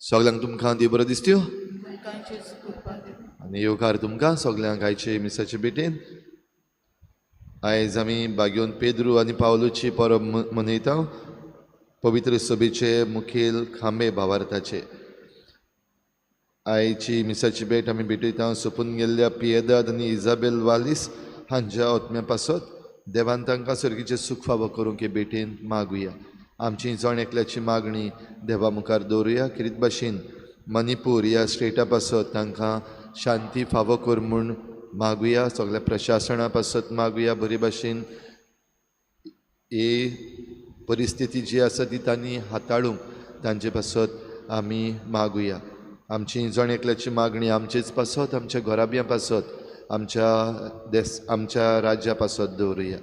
सगल्यांक तुमकां देव बरो दिसत्यो आनी येवकार तुमकां सगल्यांक आयचे मिसाचे भेटेन. आयज आमी बागेवन पेद्रू आनी पावलूची परब मनयता. पवित्र सभेचे मुखेल खांबे भावार्थाचे आयची मिसाची भेट आमी भेटयता सोंपून गेल्ल्या पियेदाद आनी इजाबेल वालीस हांच्या आत्म्या पासत देवान तांकां सर्गीचें सूख फावो करूंक हे भेटेन मागुया. आमची जण एकल्याची मागणी देवा मुखार दवरुया. खेरीत भाशेन मणिपूर ह्या स्टेटा पासत तांकां शांती फावो कर म्हूण मागुया. सगळ्या प्रशासना पासत मागुया. बरे भाशेन ही परिस्थिती जी आसा ती तांणी हाताळूंक तांचे पासत आमी मागुया. आमची जण एकल्याची मागणी आमचेच पासत, आमच्या घराब्या पासत, आमच्या देस आमच्या राज्या पासत दवरुया.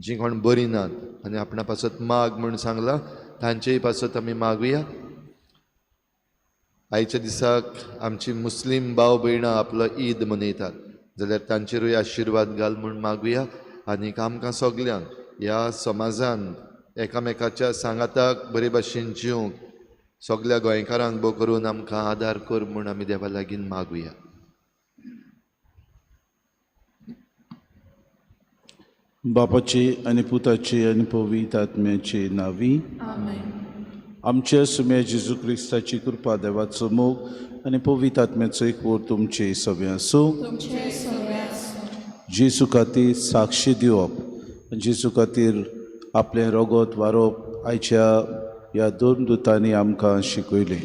जी कोण बरी नात आनी आपणा पासत माग म्हूण सांगलां तांचेय पासत आमी मागुया. आयच्या दिसाक आमची मुस्लीम भाव भयणां आपलो ईद मनयतात जाल्यार तांचेरूय आशिर्वाद घाल म्हूण मागुया. आनीक आमकां सगल्यांक ह्या समाजान एकामेकाच्या सांगाताक बरे भाशेन जिवंक सगल्या गोंयकारांक बो करून आमकां आदार कर म्हूण आमी देवा लागीं मागुया. बापाचे आनी पुताचे आनी पवित्र आत्म्याचे नांवी आमच्या सुम्या जेजू क्रिस्ताची कृपा, देवाचो मोग आनी पवित्र आत्म्याचो एकवट तुमचे सगळे आसूं. जेजू खातीर साक्षी दिवप, जेजू खातीर आपलें रगत वारोवप आयच्या ह्या दोन दुतांनी आमकां शिकयलें.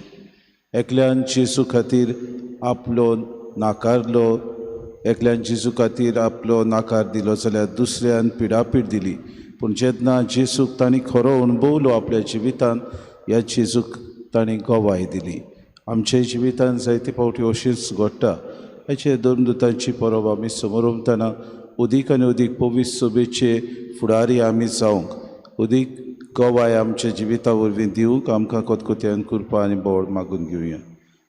एकल्यान जेजू खातीर आपलो नाकारलो, एकल्यान जेजू खातीर आपलो नाकार दिलो जाल्यार दुसऱ्यान पिडापीड दिली. पूण जेन्ना जेजूक तांणी खरो अणभवलो आपल्या जिवितान, ह्या जेजूक तांणी गवाय दिली. आमच्या जिवितान जायते फावटी अशीच घडटा. हाचे दोन दुतांची परब आमी समोरमतना अदीक आनी अदीक पवित्र सभेचे फुडारी आमी जावंक, अदीक गवाय आमच्या जिविता वरवीं दिवंक आमकां खतखत्यान कृपा आनी बळ मागून घेवया.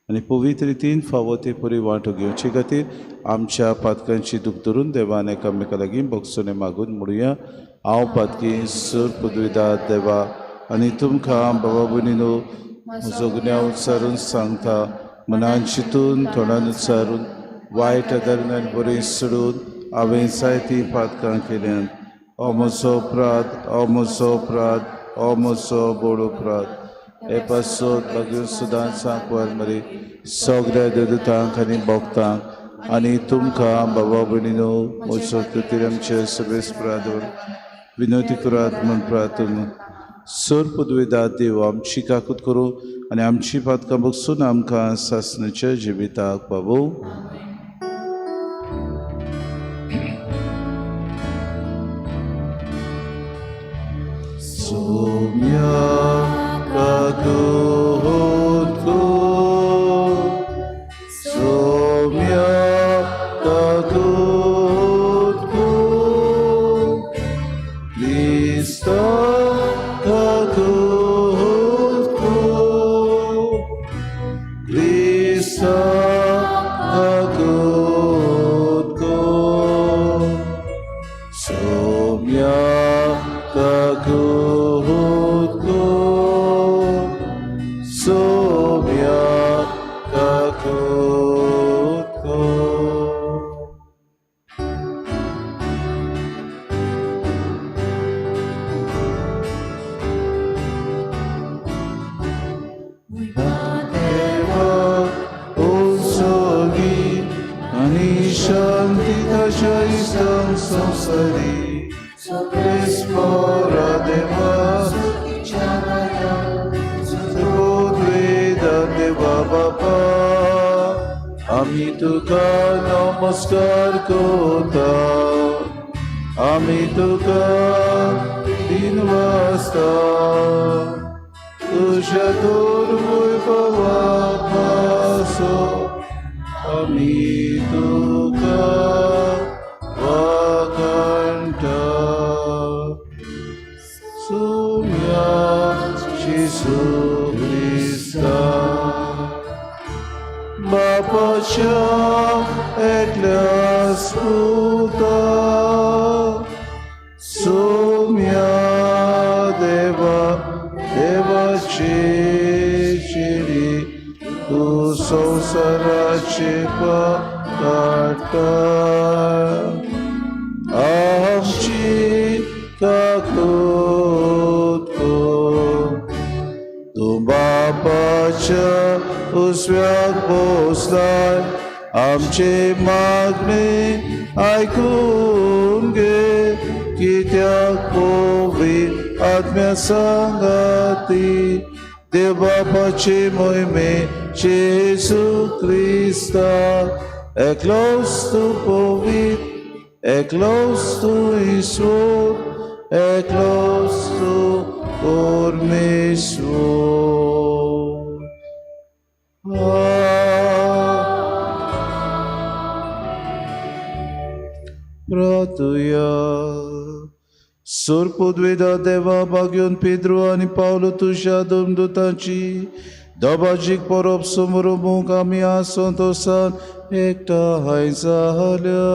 आनी पवित्र रितीन फावो ते परी वांटो घेवचे खातीर आमच्या पातकांची दूख धरून देवान एकामेका लागीं भोगसणें मागून म्हणुया. हांव पातकी सर पदवीदार देवा आनी तुमकां बाबा भयणीनो म्हजो गुन्यांव उच्चारून सांगता, मनान चिंतून तोंडान उच्चारून वायट आदारून आनी बरें सोडून हांवें जायतीं पातकां केल्यांत. हो म्हजो अपराध, हो म्हजो अपराध, हो म्हजो व्हड अपराध. हे पासत मागीर सुदां सांकवार मरे सगळ्या देवदूतांक आनी भक्तांक आनी तुमकां बाबा भयणीनो म्हजो खातीर आमचे सगळे प्रादवर विनोती करात म्हूण प्रार्थना. सर पदवेदार देव आमची काकूत करूं आनी आमची पातकां बगसून आमकां सासणाच्या जिविताक पावोवं. सोम्या काकूत कर, सोम्या काकूत कर, क्रिस्ता काकूत कर, क्रिस्ता काकूत कर, सोम्या काकूत कर, सोम्या काकूत कर. देवा उत्सवी संवसारी क्रिस्पोरा देवा सुपुद्वेदा देवा बापा आमी तुका नमस्कार करता आमी तुका दिनवासता तुज्या दुर्वैभवा पासो आमी तुका वाखाणटा सुम्या जेजू क्रिस्ता बापाच्या एकल्या पुता सुम्या देवा देवाचे चेडी तूं संवसाराचे पाप काडटा आमची काकूत कर तूं बापाच्या उजव्याक बसलाय आमचे मागणे आयकून घे कित्याक पवित्र आत्म्या सांगाती देव बापाचे मोहिमे जेजू क्रिस्ता एकलोच तूं पवित्र एकलोच तूं ईश्वर एकलोच तूं परमेश्वर. प्रार्थुया. सोरपुद्वेदा देवा भाग्योन पेद्रू आनी पावलो तुज्या धर्मदुतांची दबाजीक परब समरोमूंक आमी आसंतोसान एकठांय जाल्या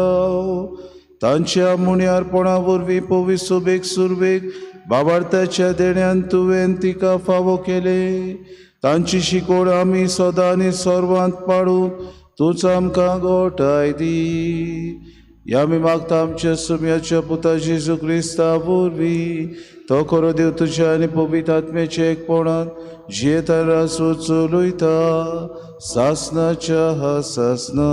तांच्या मुण्यारपणा वरवीं पवित्र सोबेक सुरवेक बाबार्थाच्या देण्यान तुवें तिका फावो केलें तांची शिकोड आमी सदां आनी सर्वांत पाडूंक तूंच आमकां गोठाय दी. ह्या आमी मागता आमच्या सुम्याच्या पुता जेजू क्रिस्ता वरवीं तो खरो देव तुज्या आनी पवित्र आत्म्याच्या एकपणान जियेता रासो चलयता सासनाच्या सासना.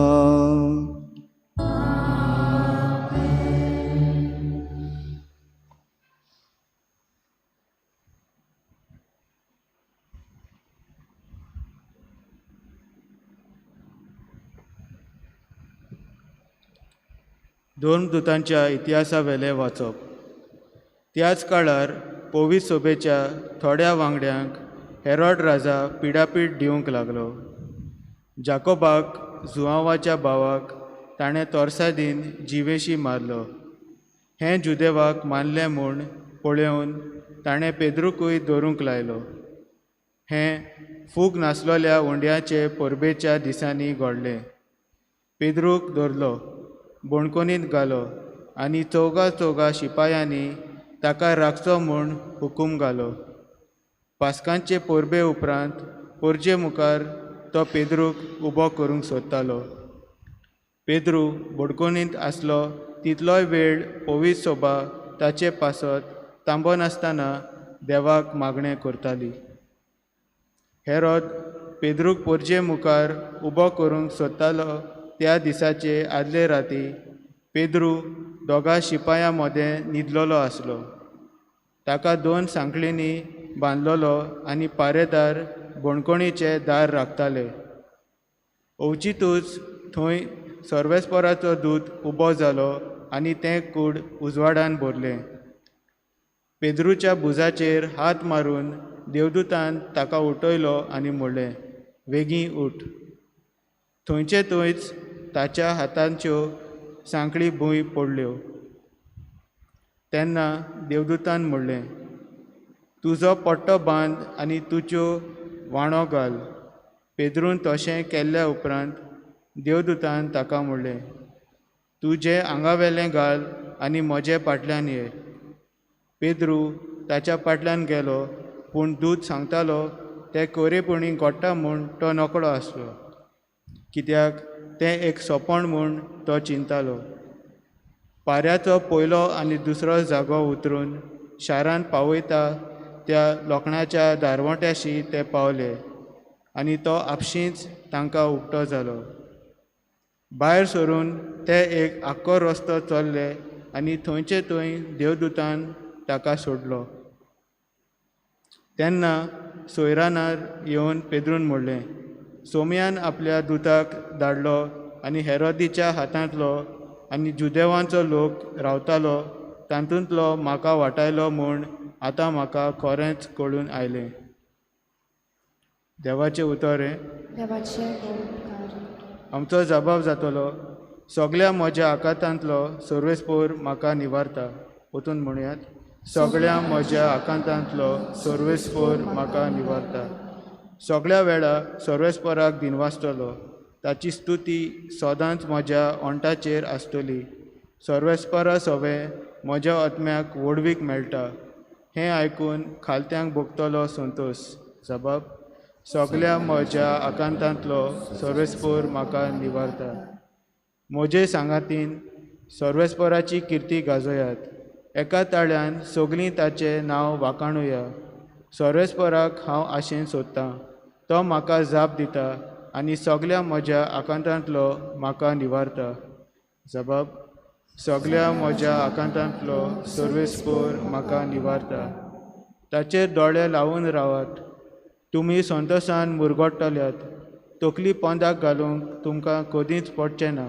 दोन दुतांच्या इतिहासावेलें वाचप. त्याच काळार पवित्र सोबेच्या थोड्या वांगड्यांक हेरॉड राजा पिडापीड दिवंक लागलो. जाकोबाक जुआंवाच्या भावाक ताणें तोरसादीन जिवेशी मारलो. हें जुदेवाक मानलें म्हूण पळोवन ताणें पेद्रूकूय दवरूंक लायलो. हें फूग नासलेल्या उंड्याचे परबेच्या दिसांनी घडलें. पेद्रूक धरलो, बोणकोनीत घालो आनी चौगा चौगा शिपायांनी ताका राखचो म्हूण हुकूम घालो. पास्कांचे परबे उपरांत परजे मुखार तो पेद्रूक उबो करूंक सोदतालो. पेद्रू बोडकोनींत आसलो तितलोय वेळ पवित्र सोबा ताचे पासत थांबनासतना देवाक मागणें करताली. हेरोद पेद्रूक परजे मुखार उबो करूंक सोदतालो त्या दिसाचे आदले राती पेद्रू दोगा शिपायां मदें न्हिदलेलो आसलो. ताका दोन सांखळींनी बांदलेलो आनी पारेदार बोणकोणीचें दार राखताले. अवचितूच थंय सर्वेस्पराचो दूत उबो जालो आनी तें कूड उजवाडान भरलें. पेद्रूच्या भुजाचेर हात मारून देवदूतान ताका उठयलो आनी म्हणलें, वेगीं उठ. थंयचे थंयच ताच्या हातांच्यो सांखळी भूंय पडल्यो. तेन्ना देवदूतान म्हणलें, तुजो पट्टो बांद आनी तुज्यो वाणो घाल. पेद्रून तशें केल्ल्या उपरांत देवदूतान ताका म्हणलें, तुजें आंगावेलें घाल आनी म्हजे फाटल्यान ये. पेद्रू ताच्या फाटल्यान गेलो, पूण दूत सांगतालो तें कोरेपणी घडटा म्हूण तो नकळो आसलो, कित्याक तें एक सोपण म्हूण तो चिंतालो. पाऱ्याचो पयलो आनी दुसरो जागो उतरून शारांत पावयता त्या लोखणाच्या दारवट्याशी ते पावले आनी तो आपशींच तांकां उक्तो जालो. भायर सरून ते एक आख्खो रस्तो चल्ले आनी थंयचे थंय देवदूतान ताका सोडलो. तेन्ना सोयरानार येवन पेद्रून म्हणलें, सोमयान आपल्या दुताक धाडलो आनी हेरोदीच्या हातांतलो आनी जुदेवांचो लोक रावतालो तातूंतलो म्हाका वाटायलो म्हूण आतां म्हाका खरेंच कळून आयलें. देवाचें उतर हें. आमचो जबाब जातलो, सगल्या म्हज्या आकांतांतलो सर्वेस्पोर म्हाका निवारता. वचून म्हणयात, सगळ्या म्हज्या आकांतांतलो सर्वेस्पोर म्हाका निवारता. सगळ्या वेळा सर्वेस्पोराक दिनवासतलो, ताची स्तुती सदांच म्हज्या ओंठाचेर आसतली. सर्वेस्पोरा सवें म्हज्या आत्म्याक व्हडवीक मेळटा. हें आयकून खालत्यांक भोगतलो संतोश. जबाब, सगल्या म्हज्या आकांतांतलो सर्वेस्पोर म्हाका निवारता. म्हजे सांगातीन सर्वेस्पोराची किर्ती गाजयात, एका ताळ्यान सगलीं ताचें नांव वाखाणुया. सर्वेस्पोराक हांव आशेन सोदतां, तो म्हाका जाप दिता आनी सगल्या म्हज्या आकांतांतलो म्हाका निवारता. जबाब, सगल्या म्हज्या आकांतांतलो सर्वेस्पोर म्हाका निवारता. ताचेर दोळे लावन रावात, तुमी संतोशान मुरगट्टल्यात. तकली पोंदाक घालूंक तुमकां कदींच पडचें ना.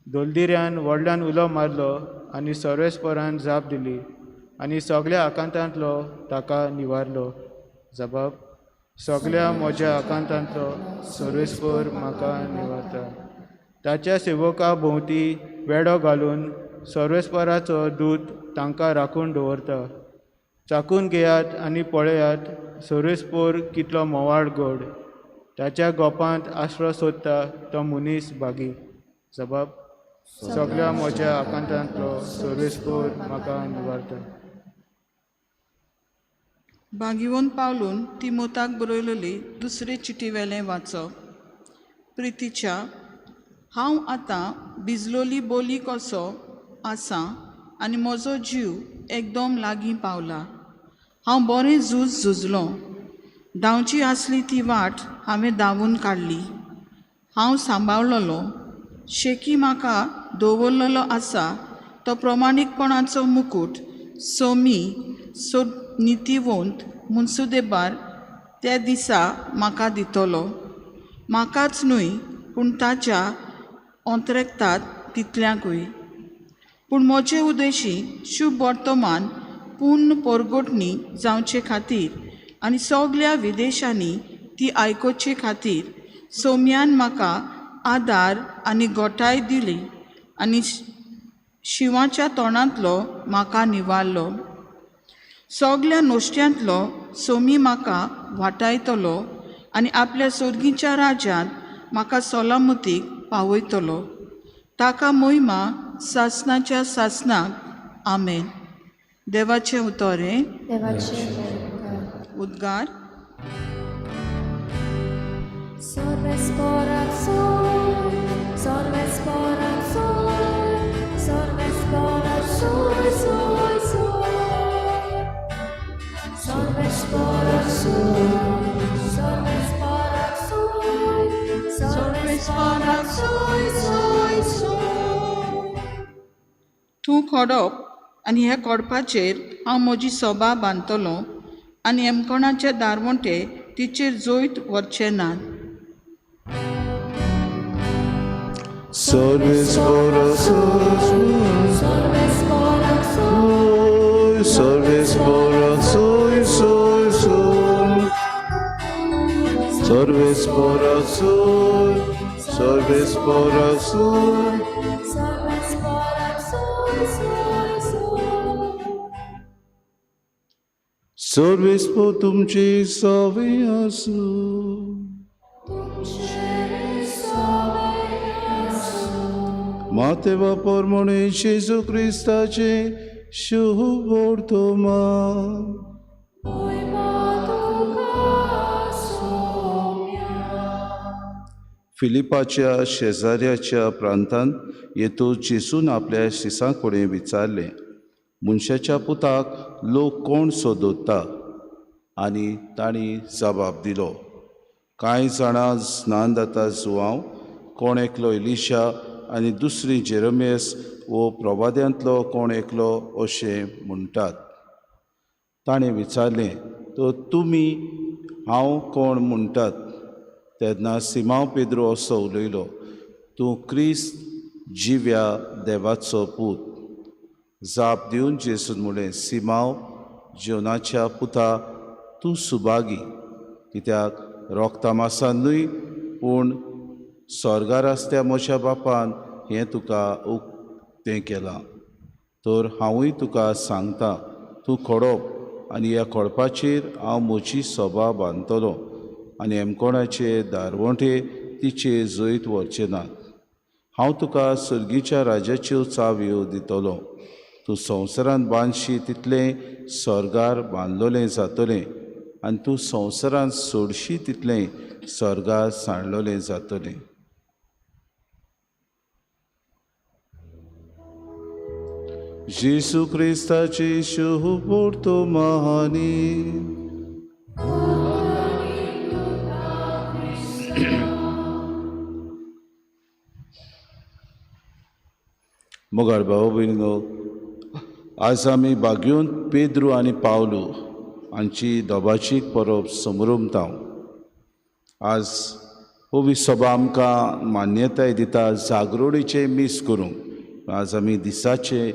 दलदिऱ्यान व्हडल्यान उलो मारलो आनी सर्वेस्पोरान जाप दिली आनी सगल्या आकांतांतलो ताका निवारलो. जबाब, सगल्या म्हज्या आकांतांतलो सर्वेस्पोर म्हाका निवारता. ताच्या सेवका भोंवती वेडो घालून सर्वेस्पोराचो दूत तांकां राखून दवरता. चाखून घेयात आनी पळयात सर्वेस्पोर कितलो म्होंवाळ गोड. ताच्या गोपांत आसरो सोदता तो मनीस भागी. जबाब, सगल्या म्हज्या आकांतांतलो सर्वेस्पोर म्हाका निवारता. भागिवन पावलून तिमोताक बरयलेली दुसरे चिटी वेलें वाचप. प्रितीच्या, हांव आतां भिजलोली बोली कसो आसा आनी म्हजो जीव एकदम लागीं पावला. हांव बरें झूज झुजलो, धांवची आसली ती वाट हांवें धांवून काडली. हांव सांबाळलोलो, शेकी म्हाका दवरलेलो आसा तो प्रमाणीकपणाचो मुकूट सोमी सो नितीवंत मुन्सुदेबार त्या दिसा म्हाका दितलो. म्हाकाच न्हय पूण ताच्या अंतरेकतात तितल्यांकूय. पूण म्हजे उद्देशी शुभ वर्तमान पूर्ण परगटणी जावचे खातीर आनी सगल्या विदेशांनी ती आयकुचे खातीर सोम्यान म्हाका आदार आनी गोठाय दिली आनी शिंवाच्या तोंडांतलो म्हाका निवारलो. सगल्या नोश्ट्यांतलो सोमी म्हाका वाटायतलो आनी आपल्या सोर्गीच्या राज्यांत म्हाका सलामतीक पावयतलो. ताका मोहिमा सासनाच्या सासनाक. आमेन. देवाचें उतर हें. उद्गार. तूं खोडप आनी ह्या खोडपाचेर हांव म्हजी सोबा बांदतलो आनी एमकोणाचे दारवंटे तिचेर जैत व्हरचे नात. सर्वेस्पोर तुमचे सवे आसूं. माते बापर जेजू क्रिस्ताचे शुभ वर्तमान. फिलिपाच्या शेजाऱ्याच्या प्रांतांत येतू जेजून आपल्या शिसां कडेन विचारलें, मनशाच्या पुताक लोक कोण सोदता? आनी तांणी जबाब दिलो, कांय जाणां स्नान दाता जुवांव, कोण एकलो इलिशा आनी दुसरी जेरमेस वो प्रवाद्यांतलो कोण एकलो अशें म्हणटात. ताणें विचारलें, तर तुमी हांव कोण म्हणटात? तेन्ना सिमांव पेद्रू असो उलयलो, तूं क्रिस्त जिव्या देवाचो पूत. जाप दिवन जेजून म्हणलें, सिमांव जेवणाच्या पुता, तूं सुभागी, कित्याक रोगता मासान न्हय पूण स्वर्गार आसत्या म्हज्या बापान हें तुका उक्तें केलां. तर हांवूय तुका सांगता, तूं खडप आनी ह्या खडपाचेर हांव म्हजी सभा बांदतलो आनी हेमकोणाचे दारवंटे तिचे जैत व्हरचे नात. हांव तुका सर्गीच्या राजाच्यो चावयो दितलो. तूं संवसारांत बांदशी तितलें स्वर्गार बांदलोलें जातलें आनी तूं संवसारांत सोडशी तितलें स्वर्गार सांडलोलें जातलें. जेजू क्रिस्ताची शुभ वर्तमानी. मोगाळ भाव भयणीनो, आज आमी बागयोन पेद्रू आनी पावलू हांची दोबाची परब समरमता. आज पवित्र सभा आमकां मान्यताय दिता जागृणीचें मीस करूंक. आज आमी दिसाचें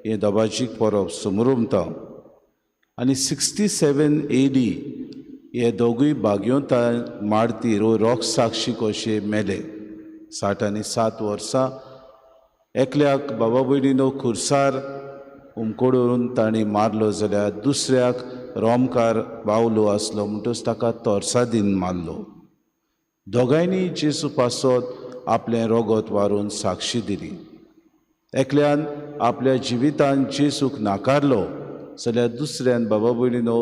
हें दोबाजीक परब समरमता. आनी 67 AD हे दोगूय बागयोंता मार्तीर वो रोग साक्षी कशे मेले. 67 वर्सां एकल्याक बाबा भयणीनो खुर्सार उमकोडून तांणी मारलो जाल्यार दुसऱ्याक रोमकार बावलो आसलो म्हणटच ताका तोर्सादीन मारलो. दोगांयनी जेजू पासत आपलें रोगत वारून साक्षी दिली. एकल्यान आपल्या जिवितान जेजूक नाकारलो जाल्यार दुसऱ्यान बाबा भयणीनो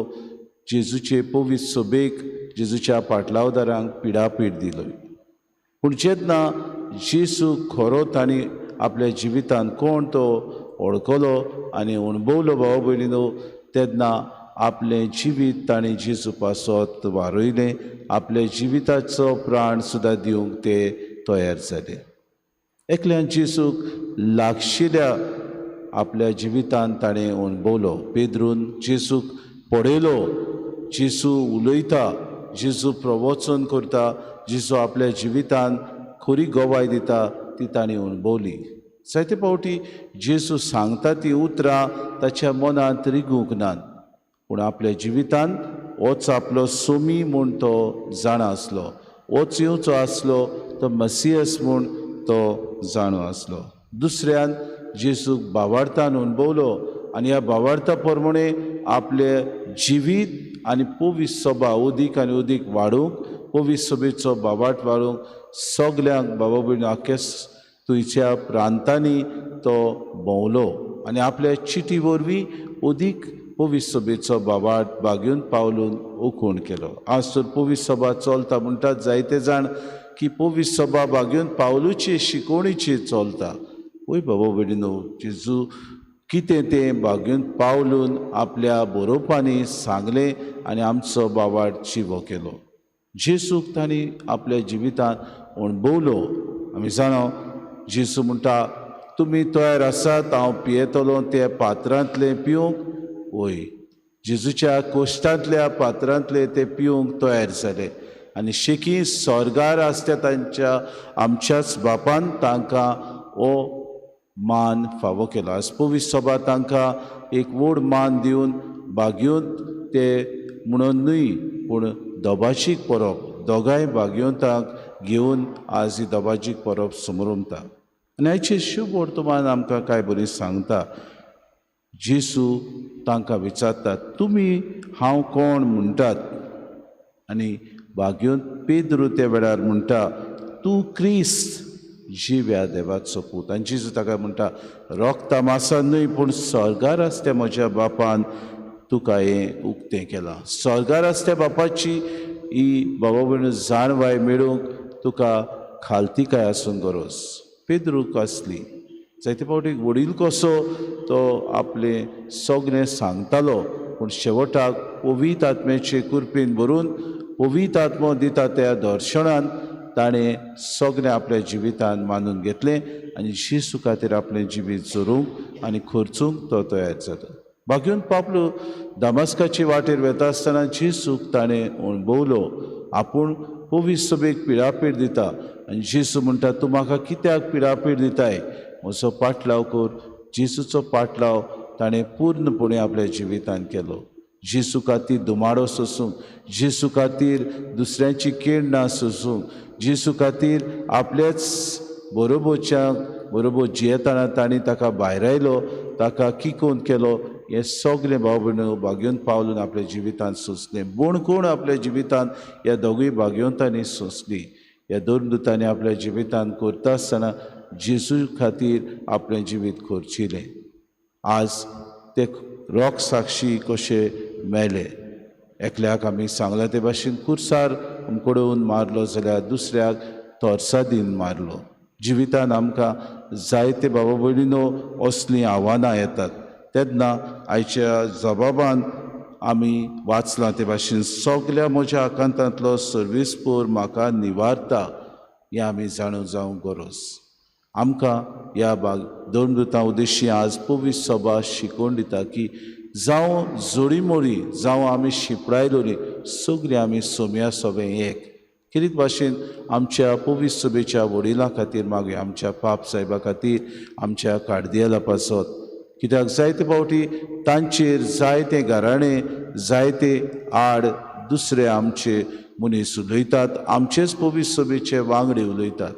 जेजूचे पवित्र सभेक जेजूच्या पाटलावदारांक पिडापीड दिली. पूण जेन्ना जेजू खरो तांणी आपल्या जिवितान कोण तो वळखलो आनी अणभवलो बाबा भयणीनो, तेन्ना आपलें जिवीत ताणें जेजू पासत वारयलें. आपल्या जिविताचो प्राण सुद्दां दिवंक ते तयार जाले. एकल्यान जेजूक लागशिल्ल्या आपल्या जिवितान ताणें अणभवलो. पेद्रून जेजूक पळयलो, जेजू उलयता, जेजू प्रवचन करता, जेजू आपल्या जिवितान खरी गवाय दिता ती ताणें अणभवली. जायते फावटी जेजू सांगता ती उतरां ताच्या मनांत रिगूंक नात, पूण आपल्या जिवितान होच आपलो सोमी म्हूण तो जाणा आसलो, होच येवचो आसलो तो मसियस म्हूण तो जाणो आसलो. दुसऱ्यान जेजूक बावार्थान अणभवलो आनी ह्या बावार्था प्रमाणे आपलें जिवीत आनी पवित्र सभा अदीक आनी अदीक वाडूंक, पवित्र सभेचो बावाट वाडूंक सगल्यांक बाबा भयणी आख्या थंयच्या प्रांतांनी तो भोंवलो आनी आपल्या चिटी वरवीं अदीक पवित्र सभेचो बावाट बागयोन पावलून उखूण केलो. आज तर पवित्र सभा चलता म्हणटात जायते जाण की पवित्र सभा बागयोन पावलूची शिकोवणीची चलता. वय बाबा भयणीनो, जेजू कितें तें बागयोन पावलून आपल्या बरोवपांनी सांगलें आनी आमचो बावाट जिवो केलो. जेजूक तांणी आपल्या जिवितांत अणभवलो. आमी जाणा जेजू म्हणटा, तुमी तयार आसात हांव पियेतलो ते पात्रांतलें पिवंक? वय, जेजूच्या कोश्टांतल्या पात्रांतले ते पिवंक तयार जाले आनी शेकी स्वर्गार आसता तांच्या आमच्याच बापान तांकां हो मान फावो केलो. आज पवित्र सभा तांकां एक व्हड मान दिवन बागयोन ते म्हणून न्हय पूण दोबाजीक परब दोगांय बागयोंतांक घेवन आज ही दोबाजीक परब समरमता. आनी आयचें शुभ वर्तमान आमकां कांय बरी सांगता. जेजू तांकां विचारता, तुमी हांव कोण म्हणटात? आनी बागयोन पेद्रू त्या वेळार म्हणटा, तूं क्रिस्त जिव्या देवाचो पूत. आनी जेजू ताका म्हणटा, रोगता मासान न्हय पूण स्वर्गार आसत्या म्हज्या बापान तुका हें उक्तें केलां. स्वर्गार आसत्या बापाची ही बाबा भयण जाणवाय मेळूंक तुका खालतिकाय आसूंक गरज. पेद्रूक आसली. जायते फावटी वडील कसो तो आपलें सगळें सांगतालो, पूण शेवटाक पवित्र आत्म्याचे कृपेन भरून पवित्र आत्मो दिता त्या दर्शनान ताणें सगळें आपल्या जिवितान मानून घेतलें आनी जेजू खातीर आपलें जिवीत जोरूंक आनी खर्चूंक तो तयार जाता. बागेवन पापलो दामास्काचे वाटेर वेता आसतना जेजूक ताणें अणभवलो. आपूण पवित्र सभेक पिडापीड दिता आनी जेजू म्हणटा, तूं म्हाका कित्याक पिडापीड दिताय, म्हजो पाटलाव कर. जेजूचो पाटलाव ताणें पूर्णपणे आपल्या जिवितान केलो. जेजू खातीर धुमाडो सोसूंक, जेजू खातीर दुसऱ्यांची केळ सोसूंक, जेजू खातीर आपल्याच बरोबरच्या बरोबर जियेतना तांणी ताका भायरायलो, ताका किकोन केलो. हें सगळें भाव भयणो भाग्योन पावलून आपल्या जिवितांत सोंसलें. बोणकोण आपल्या जिवितांत ह्या दोगूय भाग्यवंतांनी सोंसली. ह्या दोन दुतांनी आपल्या जिवितांत करता आसतना जेजू खातीर आपलें जिवीत खर्चिलें. आज ते रोख साक्षी कशे मेले. एकल्याक आमी सांगलां ते भाशेन कुर्सार उमकडोवन मारलो जाल्यार दुसऱ्याक तोर्सादीन मारलो. जिवितान आमकां जायते बाबा भयणीनो असलीं आव्हानां येतात. तेन्ना आयच्या जबाबान आमी वाचलां ते भाशेन सगल्या म्हज्या आकांतांतलो सर्वीस पोर म्हाका निवारता हें आमी जाणून जावंक गरज. आमकां ह्या बाग दोन दुतां उद्देशी आज पवित्र सभा शिकोवन दिता की जावं जोडीमोडी, जावं आमी शिंपडायलोली, सगळीं आमी सोम्या सोबें एक. खेरीत भाशेन आमच्या पवित्र सभेच्या वडिलां खातीर मागूया, आमच्या पाप साहेबा खातीर, आमच्या कार्दियाला पासत. कित्याक जायते फावटी तांचेर जायते घराणें, जायते आड दुसरे आमचे मनीस उलयतात, आमचेच पवित्र सभेचे वांगडी उलयतात.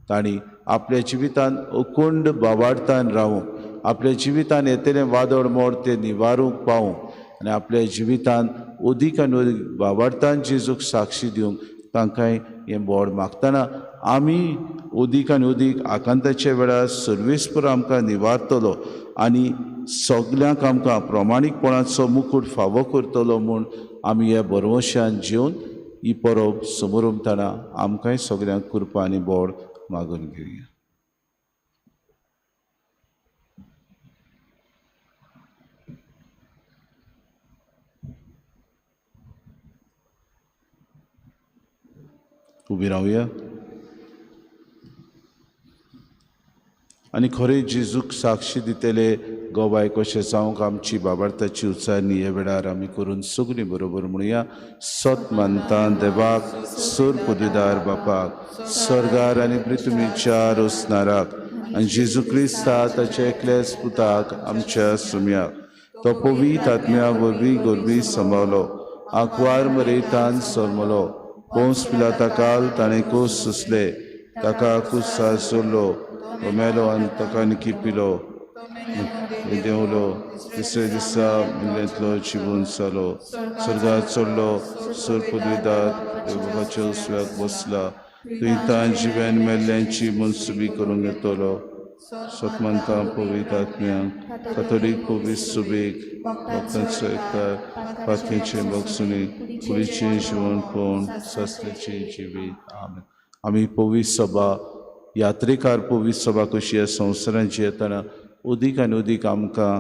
तांणी आपल्या जिवितान अखंड बावाडतान रावूंक, आपल्या जिवितान येतलें वादळ मोड तें निवारूंक पावूंक आनी आपल्या जिवितान अदीक आनी अदीक बावाडतान जेजूक साक्षी दिवंक तांकांय हें बोड मागतना आमी अदीक आनी अदीक आकांताच्या वेळार सर्वेस्पर आमकां निवारतलो आनी सगल्यांक आमकां प्रमाणीकपणाचो मुकूट फावो करतलो म्हूण आमी ह्या भरवंशान जेवन ही परब समोरमतना आमकांय सगल्यांक कृपा आनी बोड मागून घेवया. उबी रावया आनी खरें जेजूक साक्षी दितले गोवाय कशें जावंक आमची बाबार्थाची उच्चारणी ह्या वेळार आमी करून सगळीं बरोबर म्हणुया. सत मानता देवाक, सर पदवीदार बापाक, सर्गार आनी पृथ्वीच्या रोसनाराक आनी जेजू क्रिस्ता ताच्या एकल्याच पुताक आमच्या सुम्याक, तो पवित्र आत्म्या वरवीं गोरवी सांबावलो, आंकवार मरेतान सोरमलो, पोंस पिलाता काल ताणें कोस सोंसले, ताका कुसार सोडलो, तो मेलो आनी ताका निकी पिलो, देंवलो, तिसऱ्या दिसा मिल्यांतलो जिवून जालो, स्वर्गार चडलो, सर पदवीदार देवबाच्या उजव्याक बसला, थंय तान जिव्यान मेल्ल्यांची मनसुबी करूंक येतलो. सतमानता पवित्र आत्म्यांक, कथोलीक पवित्र सुबेक, भक्तांचो एकतार, पातकेचें भोगसुणी, कुडीचें जिवनपण, सासणाचें जिवीत. आमेन. आमी पवित्र सभा यात्रेकार पवित्र सभा कशी ह्या संवसारांत जियेतना अदीक आनी अदीक आमकां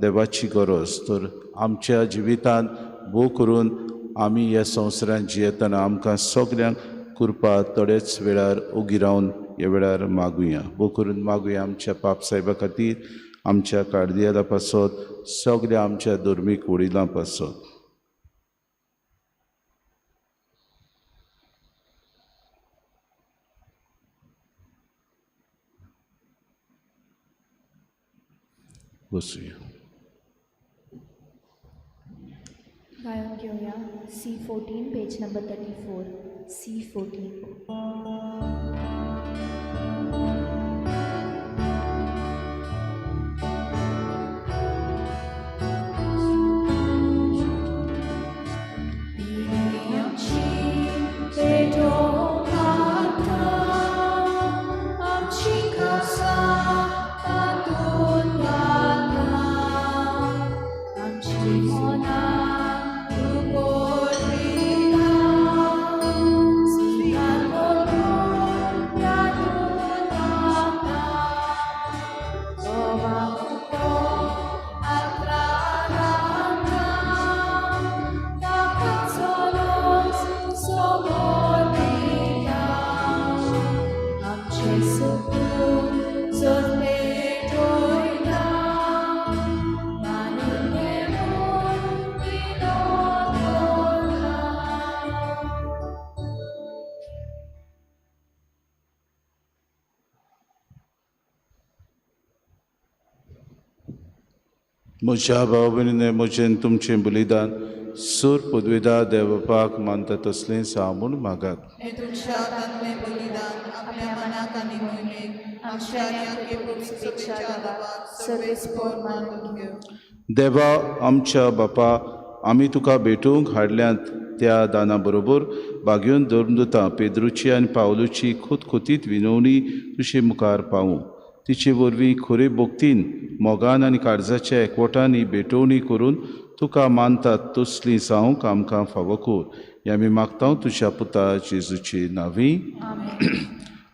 देवाची गरज. तर आमच्या जिवितांत भोव करून आमी ह्या संवसारांत जियेतना आमकां सगल्यांक कृपा थोडेच वेळार ओगी रावन ह्या वेळार मागुया. भोव करून मागुया आमच्या पाप साहेबा खातीर, आमच्या कार्दियाला पासत, सगल्या आमच्या धर्मीक वडिलां पासत. बसूया. गायन घेवया C14 page number 34. C14. Mona, तूं जोत पेटोयता मानून घे म्हूण विनोद करता. म्हज्या भाव भयणीने म्हजें तुमचें बलिदान सूर पदवेदार देवपाक मानता तसलें जावं म्हूण मागात. हे तुमच्या हातांतलें बलिदान आपल्या मनाक आनी मोहिमेक आमच्या आनी शुभेच्छा देवाक सर्वेस्पोर मानून घेवं. देवा आमच्या बापा, आमी तुका भेटूंक हाडल्यांत त्या दाना बरोबर बागेवन धर्मदुतां पेद्रूची आनी पावलूची खुतखुतीत विनवणी तुजे मुखार पावूं. तिचे वरवीं खरे भक्तीन मोगान आनी काळजाच्या एकवटान ही भेटवणी करून तुका मानतात तसली जावंक आमकां फावो कर. हें आमी मागता तुज्या पुता जेजूचे नांवी.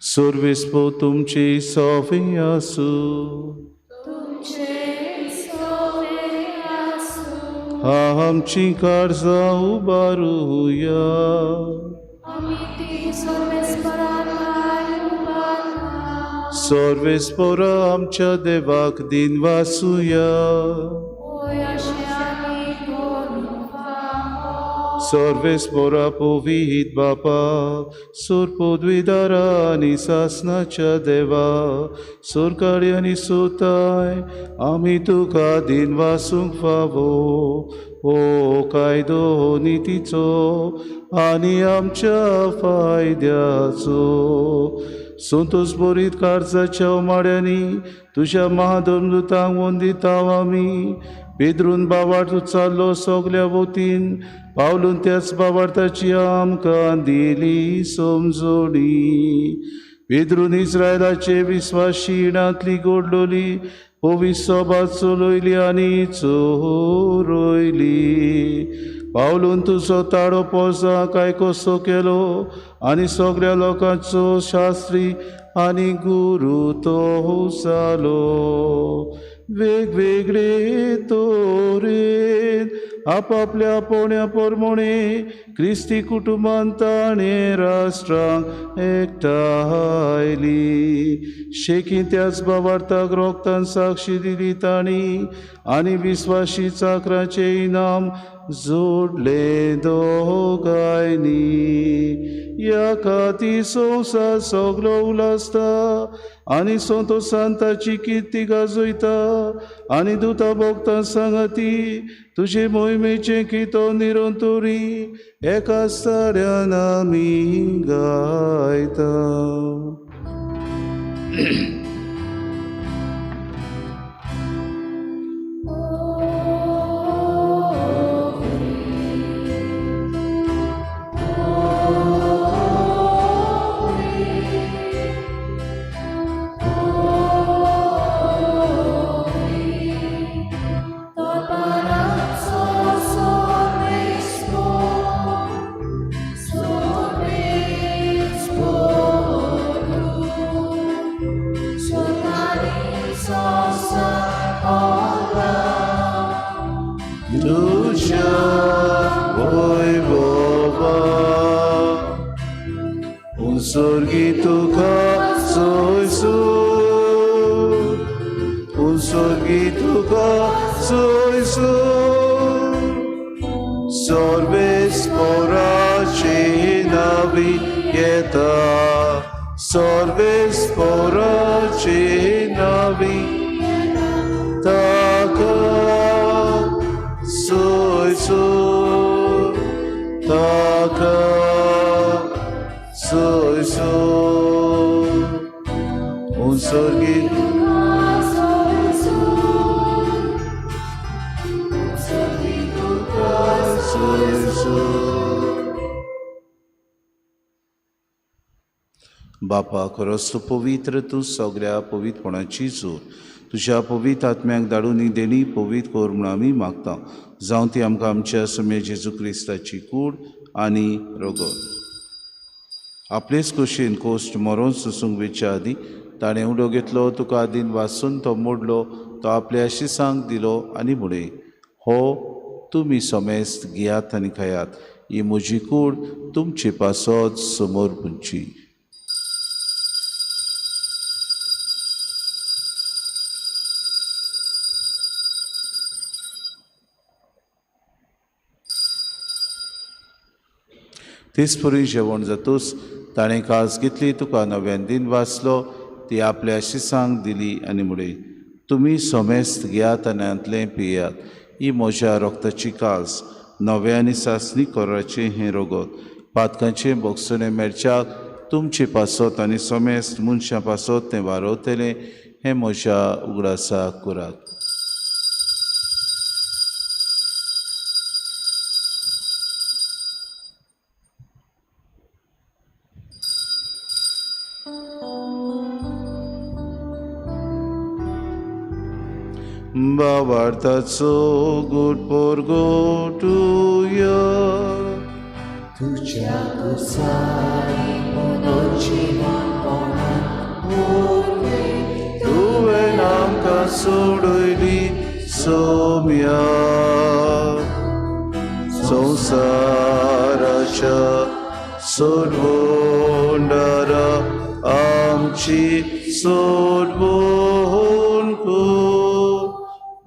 सर्वेस्पोर तुमची सवे आसूं. आमची काळजां उबारुया. सर्वेस्पोरा आमच्या देवाक दिन वासुया. सर्वेस्पोरा पवित बापा, सूर पदवीदारा आनी सासनाच्या देवा, सरकारी आनी सुताय आमी तुका दिन वासूंक फावो. हो कायदो नितीचो आनी आमच्या फायद्याचो. संतोष बरीत काळजाच्या उमाळ्यांनी तुज्या महाधर्मदुतांक वंदिता आमी. पेद्रून बावार्थ उचारलो सगल्या वतीन, पावलून त्याच बावार्थाची आमकां दिली समजणी. पेद्रून इस्रायलाचे विस्वाशी इणांतली गोडलोली पवित्र सभा चलयली आनी चोरयली. पावलून तुजो ताळो पोरसां काय कसो केलो आनी सगल्या लोकांचो शास्त्री आनी गुरू तो जालो. वेगवेगळे तरेन आपापल्या पोण्या पोरमोणे क्रिस्ती कुटुंबान ताणें राष्ट्रांक एकठायली. शेकी त्याच बावार्थाक रोगतान साक्षी दिली तांणी आनी विस्वाशी चाकराचें इनाम जोडलें दोगांयनी. ह्या खातीर संवसार सगलो उलासता आनी संतोसान ताची किर्ती गाजयता आनी दुता भोगता सांगती तुजे मोहिमेचें कितो निरंतरी एका साड्यान आमी गायता. बापा खरोच तूं पवित्र, तूं सगळ्या पवित्रपणाची जोर. तुज्या पवित्र आत्म्याक धाडून ही देणी पवित्र कर म्हूण आमी मागता. जावं ती आमकां आमच्या समे जेजू क्रिस्ताची कूड आनी रगत. आपलेच कुशीन कोश्ट मरोन सोसूंक वेच्या आदीं ताणें उडो घेतलो, तुका आदीन वासून तो मोडलो, तो आपल्या शिसांक दिलो आनी म्हणलें, हो तुमी समेस्त घेयात आनी खायात, ही म्हजी कूड तुमचे पासत समोर पुंची. तेच परी जेवण जातूच ताणें कास घेतली, तुका नव्यान दिन वाचलो, ती आपल्या शिसांक दिली आनी म्हळें, तुमी समेस्त घेयात आनी हांतलें पियात, ही म्हज्या रोगताची कास, नव्या आनी सासणी कोराचें हें रोगत, पातकांचें भोगसणें मेळच्याक तुमचे पासत आनी समेस्त मनशां पासत तें वारवतलें, हें म्हज्या उगडासाक करात. बाबार्थाचो गुड पोरगोटुया तुज्या कुसारी पुनर्जिवनपणान वरवीं तुवें आमकां सोडयली सोम्या संवसाराच्या सोडवणारा आमची सोडवण कर.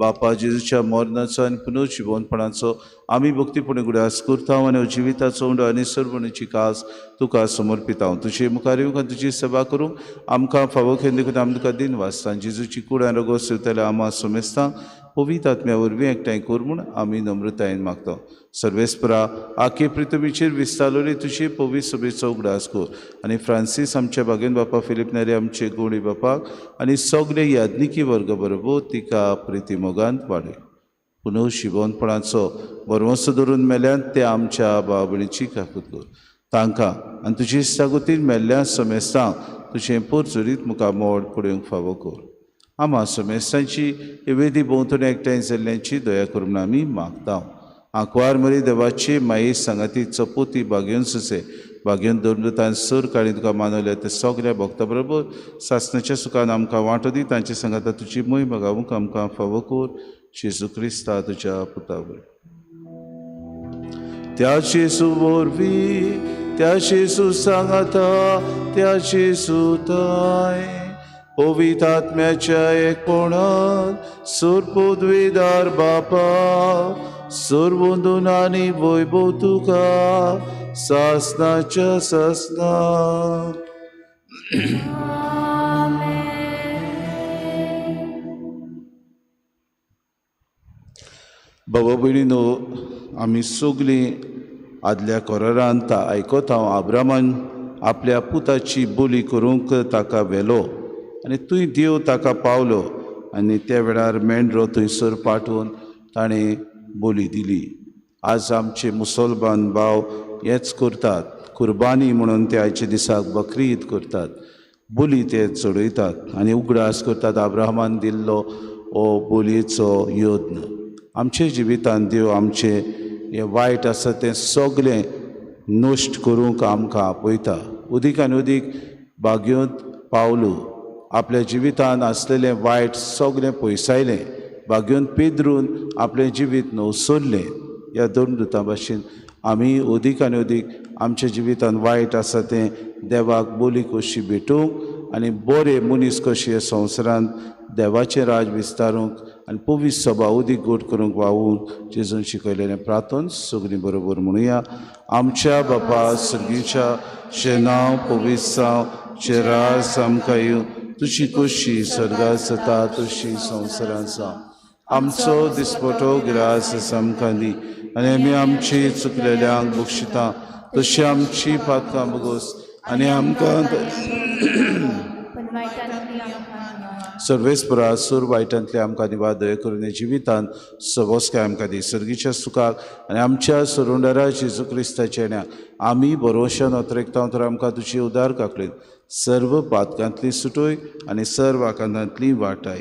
बापा जेजूच्या मरणाचो आनी पुनर्जिवनपणाचो आमी भक्तीपणी उगडास करता आनी जिविताचो उंडो आनी सर्वणीची कास तुका समर्पिता. तुजे मुखार येवंक आनी तुजी सेवा करूंक आमकां फावो केल्लें देखून आमी तुका दिन वाचता. जेजूची कूड आनी रगत सेवतल्या आमा समेस्तांक पवित्र आत्म्या वरवीं एकठांय कर म्हूण आमी नम्रतायेन मागता. सर्वेस्परा आखे पृथ्वीचेर विस्तारलेली तुजी पवित्र सभेचो उगडास कर आनी फ्रांसीस आमच्या बागेन बापा, फिलीप नेरी आमचे गोडी बापाक आनी सगळे याज्ञिकी वर्ग बरोबर तिका प्रिती मोगान वाडय. पुनर्जिवनपणाचो भरवंसो धरून मेल्यान ते आमच्या भाव भयणीची काकूत कर. तांकां आनी तुजी इश्टागतीन मेल्ल्या समेस्तांक तुजें पोरचुरीत मुखार मोड पळोवंक फावो कर. आमा समेस्तांची वेदी भोंवतणी एकठांय जाल्ल्यांची दया करून आमी मागता. आंकवार मरी देवाची माई सांगाती चपोती बागेवन सुसे बागेवन धर्मदूतान सर काळी तुका मानवल्या ते सगळ्या भक्ता बरोबर सासणाच्या सुखान आमकां वांटो दी. तांचे सांगाता तुजी मोय बगावूंक आमकां फावो कर. जेजू क्रिस्ता तुज्या पुता वरवीं. त्या जेजू वरवीं, त्या जेजू सांगाता, त्या जेजू ताय पवित्र आत्म्याच्या एकपणान सुरपुद्विदार बापा सर्वंदून आनी वैभव तुका सासनाच्या सासना. बाबा भयणीनो, आमी सगळीं आदल्या कोरारांत आयकता आब्रामान आपल्या पुताची बोली करूंक ताका व्हेलो आनी थंय देव ताका पावलो आनी त्या वेळार मेंढरो थंयसर पाठोवन ताणें बोली दिली. आज आमचे मुसलमान भाव हेच करतात, कुर्बानी म्हणून ते आयच्या दिसाक बकरी ईद करतात, बोली ते चडयतात आनी उगडास करतात अब्राहमान दिल्लो हो बोलयेचो यत्न. आमच्या जिवितांत देव आमचें हें वायट आसा तें सगळें नश्ट करूंक आमकां आपयता. अदीक आनी अदीक बागेंत पावलो आपल्या जिवितांत आसलेलें वायट सगळें पयसायलें, बागेवन पेदरून आपलें जिवीत नवसरलें. ह्या दोन दुतां भाशेन आमी अदीक आनी अदीक आमच्या जिवितांत वायट आसा तें देवाक बोली कशी भेटूंक आनी बरे मनीस कशे ह्या संवसारांत देवाचें राज विस्तारूंक आनी पवित्र सभा अदीक गोड करूंक वावूंक जेजून शिकयलेलें प्रार्थन सगळीं बरोबर म्हणुया. आमच्या बापा सर्गीच्या, तुजें नांव पवित्र जावं, तुजें राज आमकां येवं, तुजी खोशी स्वर्गांत जाता तशी संवसारांत जावं. आमचो दिसपटो ग्रास आमकां दी आनी आमी आमची चुकलेल्यांक बक्षिता तशी आमची पातकां बगोस आनी आमकां सर्वेस्परा सूर वायटांतले आमकां निवार दया करून जिवितांत सबोसकाय आमकां दी. सर्गीच्या सुखाक आनी आमच्या सरुंडरा जेजू क्रिस्ताच्या येण्याक आमी भरोश्यान अत्रेकता तर आमकां तुजी उदार काकलेन सर्व पातकांतली सुटोय आनी सर्व आकांतांतली वाटाय.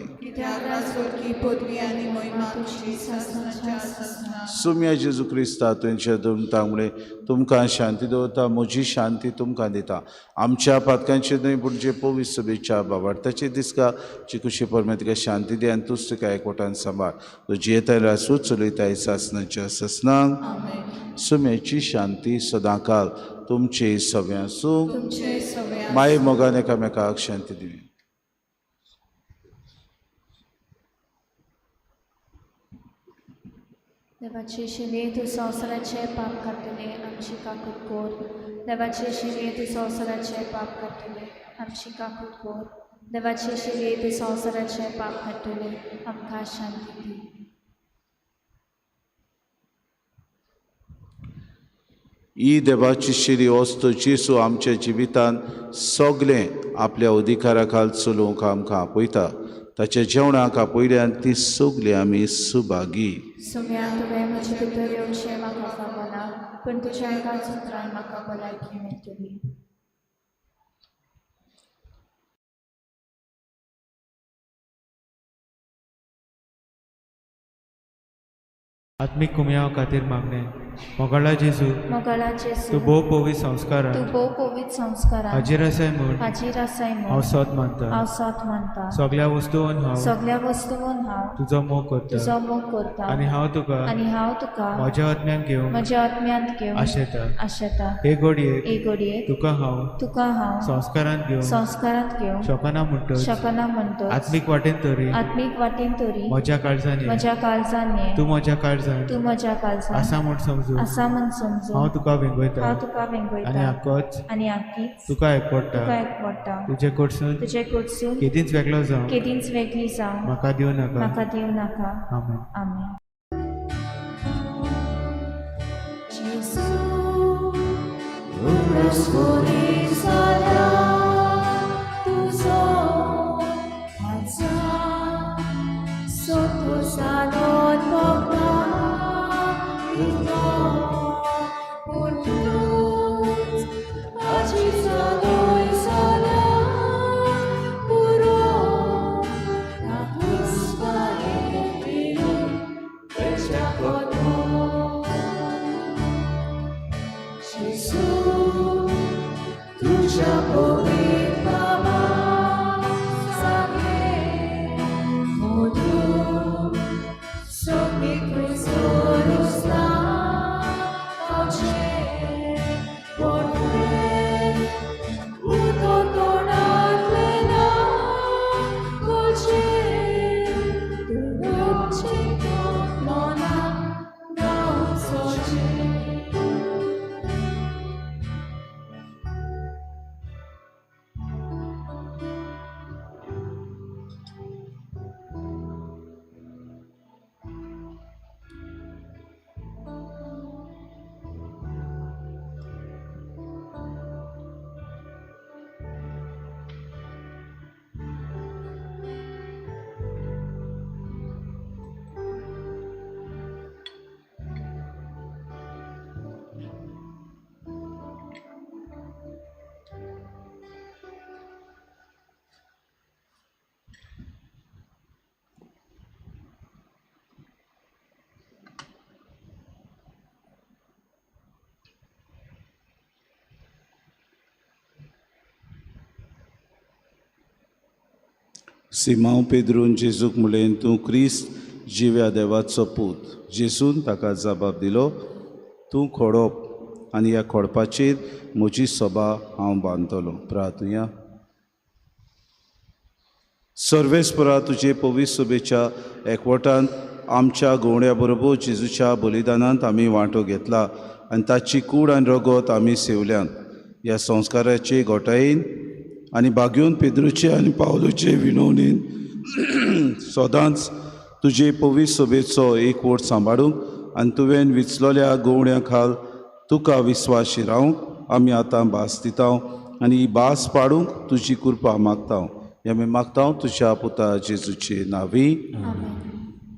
सुम्या जेजू क्रिस्ता तुमच्या दुमतांमुळे तुमकां शांती दवरता, म्हजी शांती तुमकां दिता. आमच्या पातकांचे न्हय पूण जे पवित्र सभेच्या बाबार्थाचे दिसका चिकुशी परमे तुका शांती दी आनी तूच तुका एकवटान सांबाळ. तूं जियेताय रासूच चलयताय सासनाच्या सासनाक. सुम्याची शांती सदांकाल तुमचे सगळ्यां आसूं. माय मोगान एकामेकाक शांती दिवी. देवाचे शिले तूं संवसाराचे पाप काडटले आमची काकूत कोर. देवाचे शिले तूं संवसाराचे पाप काडटले आमची काकूत कोर. देवाचे शिले तूं संवसाराचे पाप काडटले आमकां शांती दी. ही देवाची शिरी वस्तू जेजू आमच्या जिवितान सगळें आपल्या अधिकारा खाल चलोवंक आमकां आपयता. ताच्या जेवणाक आपयल्यान ती सगळीं आमी सुभागी. सुम्या तुवें म्हजे भितर येवचें म्हाका फावना, पूण तुज्या एकाच उतरान म्हाका भलायकी मेळटली. आत्मीक कुमयाव खातीर मागणें. मोगाळा जेजू, मोगाळा जेजू, तूं भोव पवित्र संस्कारान, तूं भोव पवित्र संस्कारान हाजीर आसाय म्हूण, हाजीर आसाय म्हूण हांव सोद मानता, हांव सोद मानता. सगळ्या वस्तून हांव, सगळ्या वस्तून हांव तुजो मोग करता, तुजो मोग करता. आनी हांव तुका, आनी हांव तुका म्हज्या आत्म्यान घेवंक, म्हज्या आत्म्यांत घेवंक आशेता, आशेता. हे घडयेक, हे घडयेक तुका हांव, तुका हांव संस्कारांत घेवंक, संस्कारांत घेवंक शकना म्हणटच, शकना म्हणटच, आत्मीक वाटेन तरी, आत्मीक वाटेन तरी म्हज्या काळजान, म्हज्या काळजान ये, तूं म्हज्या काळजान, तूं म्हज्या काळजान आसा म्हूण समजून, आसा म्हूण समजून हांव तुका वेंगयता, हांव तुका वेंगयता. आनी आकोच, आनी आकीच तुका एकवडटा, तुका एकवडटा. तुजे कडसून, तुजे कडसून केदींच वेगळो जावं, केदींच वेगळी जावं म्हाका दिवं नाका, म्हाका दिवं नाका. आमेन. आमेन. सिमांव पेद्रून जेजूक म्हणलें, तूं क्रिस्त जिव्या देवाचो पूत. जेजून ताका जबाब दिलो, तूं खोडप आनी ह्या खोडपाचेर म्हजी सभा हांव बांदतलो. प्रार्थुया. सर्वेस्परा, तुजे पवित्र सभेच्या एकवटांत आमच्या गवड्या बरोबर जेजूच्या बलिदानांत आमी वांटो घेतला आनी ताची कूड आनी रगत आमी सेवल्यांत. ह्या संस्काराचे घोटायेन आनी बागेवन पेद्रूचे आनी पावलूचे विनवणीन सदांच तुजे पवित्र सभेचो एकवट सांबाळूंक आनी तुवें विचलोल्या गवड्या खाल तुका विस्वाशी रावंक आमी आतां भास दिता आनी ही भास पाडूंक तुजी कृपा मागता. हे आमी मागता तुज्या पुता जेजूचे नांवी.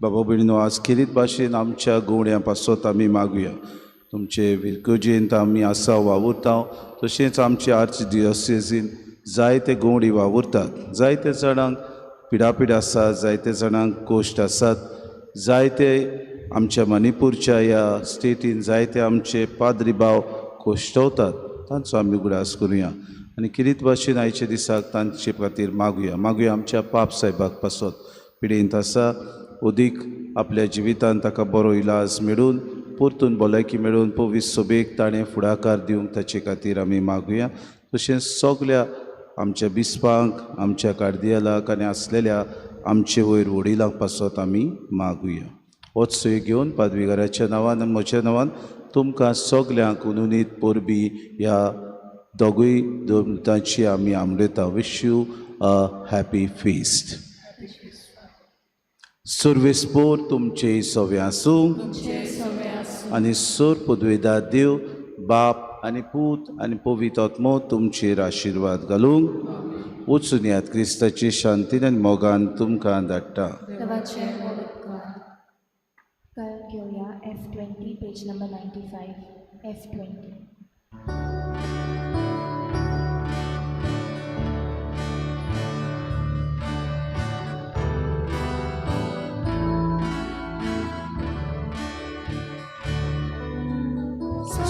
बाबा भयणीनो, आज खेरीत भाशेन आमच्या गवड्यां पासत आमी मागुया. तुमचे विरगजेंत आमी आसा वावुरता, तशेंच आमचे आर्चडियोसेजीन जायते गवडी वावुरतात. जायते जाणांक पिडापीड आसा, जायते जाणांक कोश्ट आसात, जायते आमच्या मणिपूरच्या ह्या स्टेटीन जायते आमचे पाद्री भाव कोश्टवतात. तांचो आमी उगडास करुया आनी किरीत भाशेन आयच्या दिसाक तांचे खातीर मागुया. मागुया आमच्या पाप साहेबाक पासत, पिडेंत आसा, अदीक आपल्या जिवितान ताका बरो इलाज मेळून परतून भलायकी मेळून पवित्र सभेक ताणें फुडाकार दिवंक ताचे खातीर आमी मागुया. तशेंच सगल्या आमच्या बिस्पांक, आमच्या कार्दियालाक आनी आसलेल्या आमचे वयर वडिलांक पासत आमी मागुया. होच सोय घेवन पादवीगाराच्या नांवान आनी म्हज्या नांवान तुमकां सगल्यांक उनुनीत परबी ह्या दोगूय दोनतांची आमी आमडयता. Wish you a happy feast. सर्वेस्पोर तुमचे सवे आसूं आनी सोर पदवेदार देव बाप आनी पूत आनी पवित्र आत्मो तुमचेर आशिर्वाद घालूंक. वचून यात क्रिस्ताची शांतीन आनी मोगान तुमकां धाडटा. देवाचे मोग उपकार. गायन घेवया F20 page number 95 F20.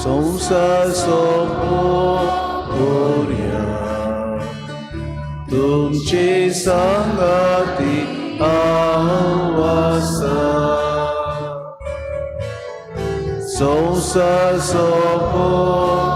संवसार सोपोर्या तुमचे सांगाती हांव आसा. संवसार सोपोर्या.